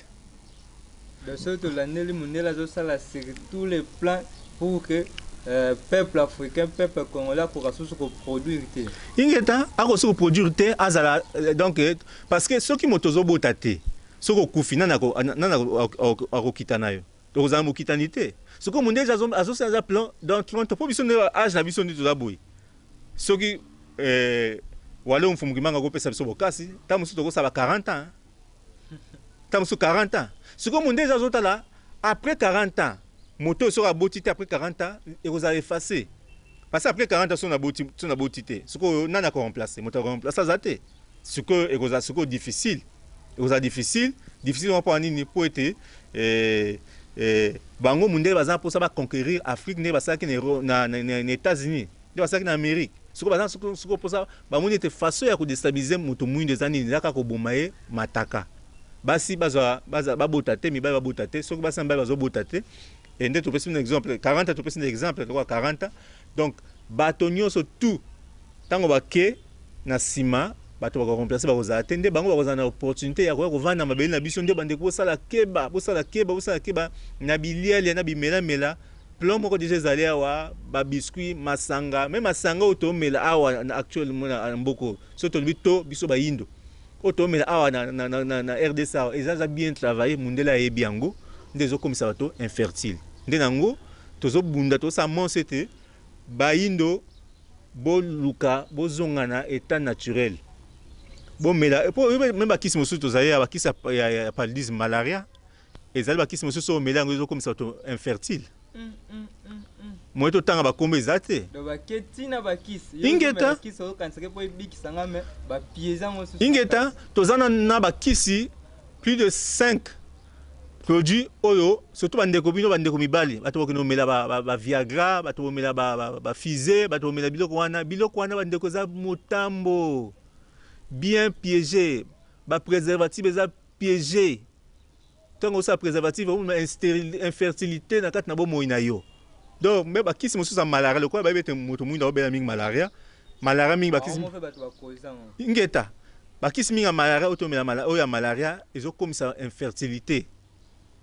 A: Donc soki tolandeli, mondele azosala sur tous les plans pour que peuple africain, peuple congolais akoka susu koproduire te.
B: Ingeta, akosi koproduire te, azala donc parce que soki moto ozobota te, soki okufi, nani akokita na yo? Okozala mokitani te. Soki mondele azosala eza plan dans 30, mpo biso nde âge na biso nde toza boye, soki wale mfumu Kimbangu akopesa biso bokasi, ntango mosusu tokosala ba 40 ans, ntango mosusu 40 ans. Sikoyo mondele azotala après 40 ans, moto oyo soki aboti te après 40 ans, ekozala effacé, parce que après 40 ans, so naboti te, sikoyo nani akoremplace? Moto akoremplace aza te. Sikoyo ekozala sikoyo difficile, ekozala difficile, difficile wana. Mpo nini? Mpo ete bango mondele baza mposa baconquérir Afrique, ndenge basalaki na États-Unis, nde basalaki na Amérique. Sikoyo baza sikoyo mposa, bamoni ete façon ya kodéstabiliser moto mwindo eza nini? Eza kaka koboma ye mataka, basi bazwa babota te, mibali babota te. Soki basi na mibali bazobota te, e nde topesi bino exemple 40, topesi na exemple lokola 40. Donc bato nyonso tout, ntango bake na nsima, bato bakoremplace bakozala te, nde bango bakozala na opportunité ya koya kovanda mabele na biso. Nde bandeko, bosala keba, bosala keba, bosala keba na bilialia na bimelamela. Plan moko déjà ezali awa, babiscuit, masanga, me masanga oyo tomela awa actuellement na mboka oyo, so tolobi to biso bayindo, oyo tomela awa na RDC awa, eza bien travaillé. Mundele ayebi yango, nde ezokomisa bato infertile. Nde nango tozobunda, tozosala monse ete bayindo boluka bozonga na état naturel, bomela. Po même bakisi mosusu tozali ya bakisi ya paludisme, malaria, ezali bakisi mosusu oyo omela yango, ezokomisa bato infertile. Moye totanga bakombo eza te. Ingeta, ingeta. Toza na bakisi plus de 5 produits oyo, surtout bandeko, bino bandeko mibali, bato bakende komela baviagra, bato bomela bafusée, bato bomela biloko wana. Biloko wana, bandeko, eza motambo bien piégé. Bapréservatif eza piégé. Ntango osala préservatif, omema infertilité na kati na bomoi na yo. Donc mais bakisi mosusu ya malaria, lokola bayebi ete moto mwindo aobela mingi malaria, malaria mingi, bakisi, ingeta, bakisi mingi ya malaria oyo tomela, oyo ya malaria ezokomisa infertilité.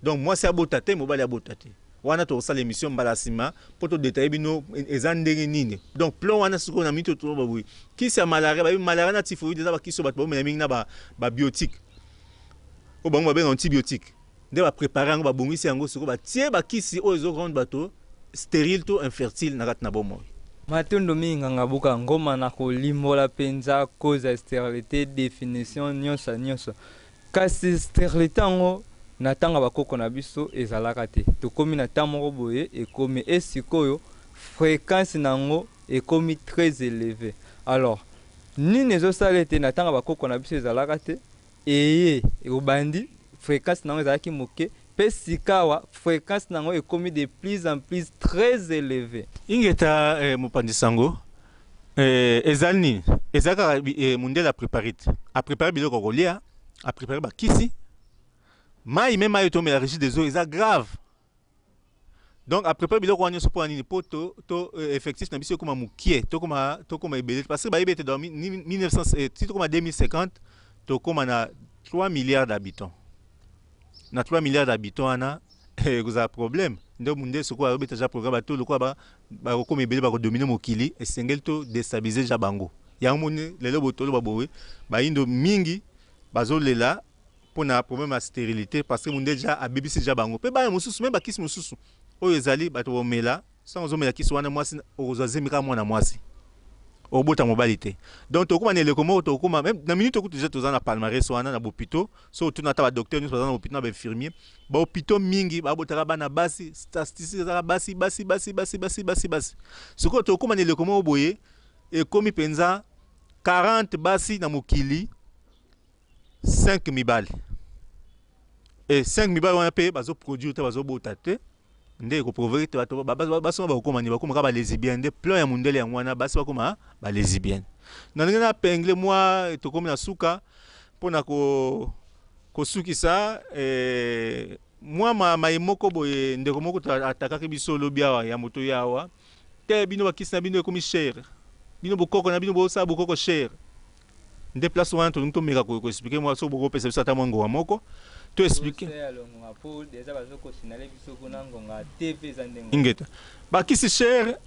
B: Donc mwasi abota te, mobali abota te. Wana tokosala émission mbala nsima mpo todétailler bino eza ndenge nini. Donc plan wana sikoyo na miniti toba boye, kisi ya malaria, bayebi malaria na typhoïde eza bakisi oyo bato baomela mingi na babiotique. Oyo bango babenga antibiotique. Nde ba preparer yango, babongisi yango, sikoyo batie bakisi oyo ezo rendre bato sterile to infertile na kati na bomoi.
A: Matondo mingi Nganga Buka Ngoma na kolimbola penza cause ya sterilite, definition nionso nionso. Kasi sterilite yango na tango ya bakoko na biso ezalaka te. Tokomi na temps moko boye ekomi et sikoyo frequence na yango ekomi très eleve. Alors nini ezosala ete na tango ya bakoko na biso ezalaka te, eye obandi frequence na yango ezalaki moke mpe sikawa frequence na yango ekomi de plus en plus très eleve?
B: Ingeta mopanzi sango, ezali nini? Ezali kaka mundele a prepare te. A prepare biloko ya kolia, a prepare bakisi, mai me mai tomela Régie des eaux eza grave. Donc a prepare biloko wana nyonso mpo na nini? Mpo to effectif na biso ekoma mokie, tokoma ebele, parce que bayebi ete dans 1900, ti tokoma 2050, tokoma na 3 milliards d'habitants. Na 3 milliards d'habitants wana ekozala problème. Nde munde sikoyo ayobeta ja programme, bato lokola bakokoma ebele, bakodomine mokili, esengeli to déstabiliser ja bango. Yango moni lelo botoloba boye, bayindo mingi bazolela mpona problème ya stérilité, parce que munde ja abebisi ja bango. Mpe bana mosusu me bakisi mosusu oyo ezali bato bomela, sango ozomela kisi wana, mwasi okozwa zemi kaka mwana mwasi, okobota mobali te. Donc tokóma na eleko moko, tokóma même na minute okutu deja toza na palmarès wana na bopito. So otuna ata badocteur nyonso baza na bopito na bainfirmier, bahôpitaux mingi babotaka bana basi, statistique ezaka basi, basi, basi, basi, basi, basi, basi. Sikoyo tokóma na eleko moko boye, ekomi mpenza 40 basi na mokili, 5 mibali, e 5 mibali wana mpe bazoproduire te, bazobota te. Nde ekoprovoke te bato basi wana bakokoma nini? Bakoma kaka balesbienne. Nde plan ya mondele yango wana, basi bakoma balesbienne. Na ndenge na pengle mwa, tokomi na suka mpona kosukisa mwa maye moko boye. Ndeko moko atakaki biso lobi awa ya moto ya awa te, bino bakisi na bino ekomi cher, bino bokoko na bino bosala bokoko cher. Nde place wana tolingi tomeka koexpliquer mwa, soki bokopesa biso ata mwa ngonga moko to expliquer. Ingeta, bakisi cher,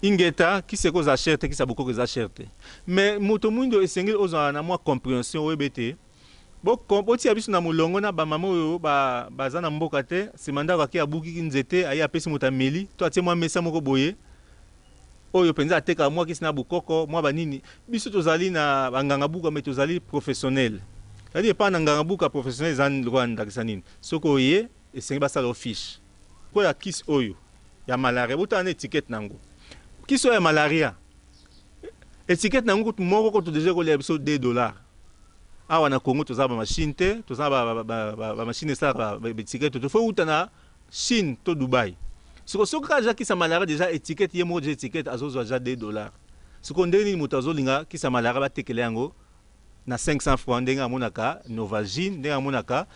B: ingeta. Kisi ekozala cher te, kisi ya bokoko eza cher te. Mais moto mwindo esengeli ozala na mwa compréhension, oyeba ete botia biso na molongo na bamama oyo baza na mboka te. Nsima ndako ake abukiki nzete, aye apesi moto ameli, to atie mwa mesa moko boye oyo mpenza atekaka mwa kisi na bokoko, mwa banini. Biso tozali na banganga buka, mais tozali professionnel, c'est-à-dire epai na nganga buka professionnel eza lokola ndakisa nini? Soki oye, esengi basala yo fiche koya kisi oyo ya malaria, botala na étiquette nango. Kisi oyo ya malaria, étiquette nango kutu moko kutu deja ekolia biso 2 $. Awa na Congo toza bamachine te, toza bamachine esalaka baétiquette te, faut uta na Chine to Dubai. Siko soki kaka deja kisi ya malaria, deja étiquette ye moko, deja étiquette azozwa deja 2 $. Sikoyo ndenge nini moto azolinga kisi ya malaria batekela yango na 500 francs, ndenge amonaka Novalgine, ndenge amonaka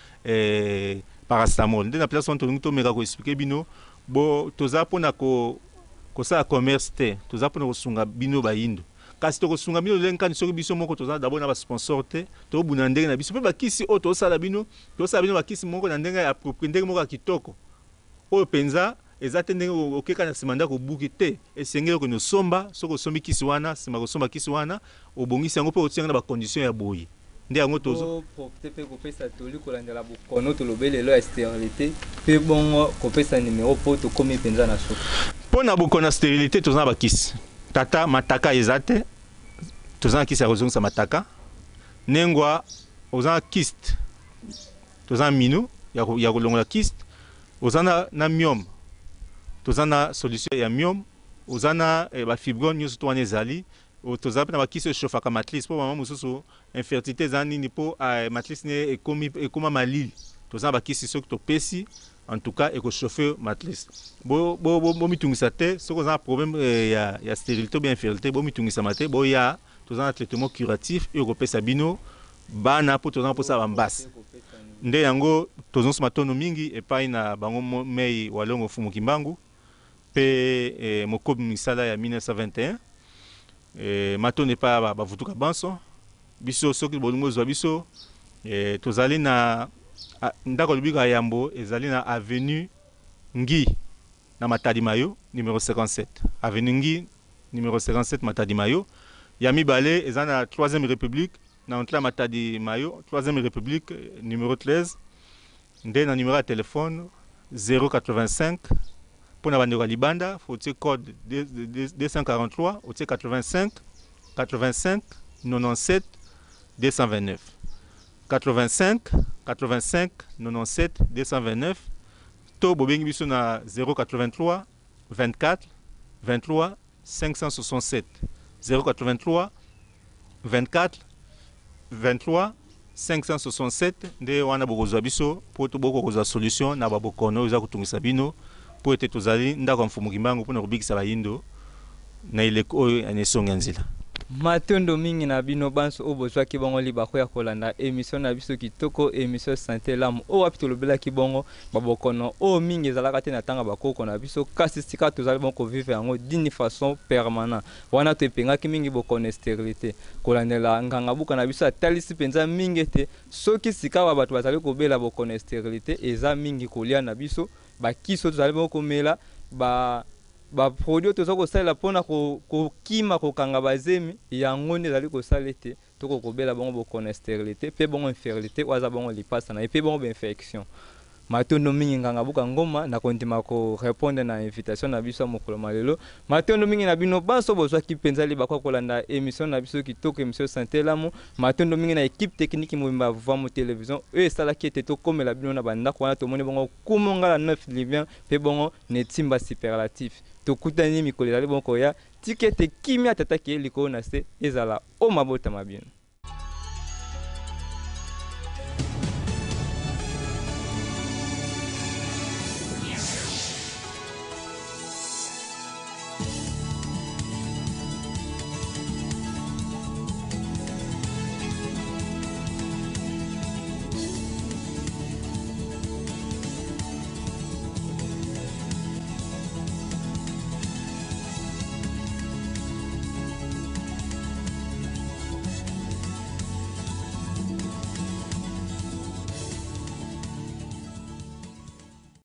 B: paracétamol? Nde na place wana tolingi tomeka koexpliquer bino bo toza mpona kosala commerce te, toza mpona kosunga bino bayindo. Kasi tokosunga bino lolenge kani soki biso moko toza d'abord na basponsor te? Tobuna ndenge na biso mpe bakisi oyo tozosala bino, tozosala bino bakisi moko na ndenge ya approprié, ndenge moko ya kitoko oyo mpenza eza te ndenge okeka na nsima ndako obuki te. Esengeli okende osomba. Soki osombi kisi wana, nsima kosomba kisi wana, obongisi yango mpe otia yango na bacondition ya boye. Nde yango tozo
A: profite mpe kopesa toli kolandela bokono tolobi lelo ya stérilité, mpe bongo kopesa nimero mpo tokómi mpenza na suka.
B: Mpo na bokono ya stérilité, toza na bakisi. Tata, mataka eza te, toza na kisi ya kozongisa mataka. Nengwa oza na kyste, toza na mino ya kolongola kyste. Oza na myome, toza na solution ya myome. Oza na bafibrome nyonso to wana ezali. Toza mpe na bakisi oyo echauffaka matrice, mpo mama mosusu infertilité eza nini? Mpo matrice ne ekomi ekóma malili. Toza na bakisi, soki topesi, en tout cas ekochauffe matrice. Bomitungisa te. Soki oza na problème ya stérilité ou bien infertilité, bomitungisama te, boya, toza na traitement curatif oyo ekopesa bino bana, mpo toza na mposa bambasi. Nde yango tozosoma tono mingi epai na bango mei Walongo Mfumu Kimbangu mpe mokobi misala ya 1921. Matondo epai bavutuka banso biso. Soki bolingi ozwa biso, tozali na ndako lobiko ya yambo, ezali na avenue Ngi na Matadi Mayo numéro 57, avenue Ngi numéro 57, Matadi Mayo. Ya mibale eza na 3e République. na entrée ya Matadi Mayo, 3e République, numéro 13. Nde na numéro ya téléphone 085, mpo na bandeko ya libanda, faut otie code 243, otie 85 85 97 229, 85 85 97 229, to bobengi biso na 083 24 23 567, 083 24 23 567. Nde wana bokozwa biso mpo toboka kozwa solution na babokono oyo eza kotungisa bino, mpo ete tozali ndako ya Mfumu Kimbangu mpona kobikisa bayindo na eleko oyo ya esongi ya nzela.
A: Matondo mingi na bino banso oyo bozwaki bongo libaku ya kolanda émission na biso kitoko, émission Santé Elamu, oyo wapi tolobelaki bongo babokono oyo mingi ezalaka te na ntango bakoko na biso, kasi sika tozali bongo kovivre yango d'une façon permanent. Wana toepengaki mingi bokono stérilité. Kolandela nganga buka na biso, atalisi mpenza mingi ete soki sika wa bato bazali kobela bokono stérilité, eza mingi kolia na biso, bakisi oyo tozali bongo komela, ba baproduit oyo toza kosalela mpona kokima kokanga bazemi, yango nde ezali kosala ete tokokobela bongo bokono stérilité mpe bongo infertilité oyo aza bongo lipasa na ye mpe bongo bainfection. Matondo mingi, nganga buka ngoma, na kondima korépondre na invitation na biso ya mokolo malelo. Matondo mingi na bino banso bozwaki mpenza libaku ya kolanda émission na biso kitoko, émission Santé Elamu. Matondo mingi na équipe technique mobimba ya Vamo Télévision oyo esalaki ete tokomela bino na bandako. Wana tomoni bongo Kumongala 9 Libien mpe bongo Netimba Superlatif. Tokutani mikolo ezali bongo koya. Tika ete kimia tataki ye likolo na se ezala o mabota ma bino.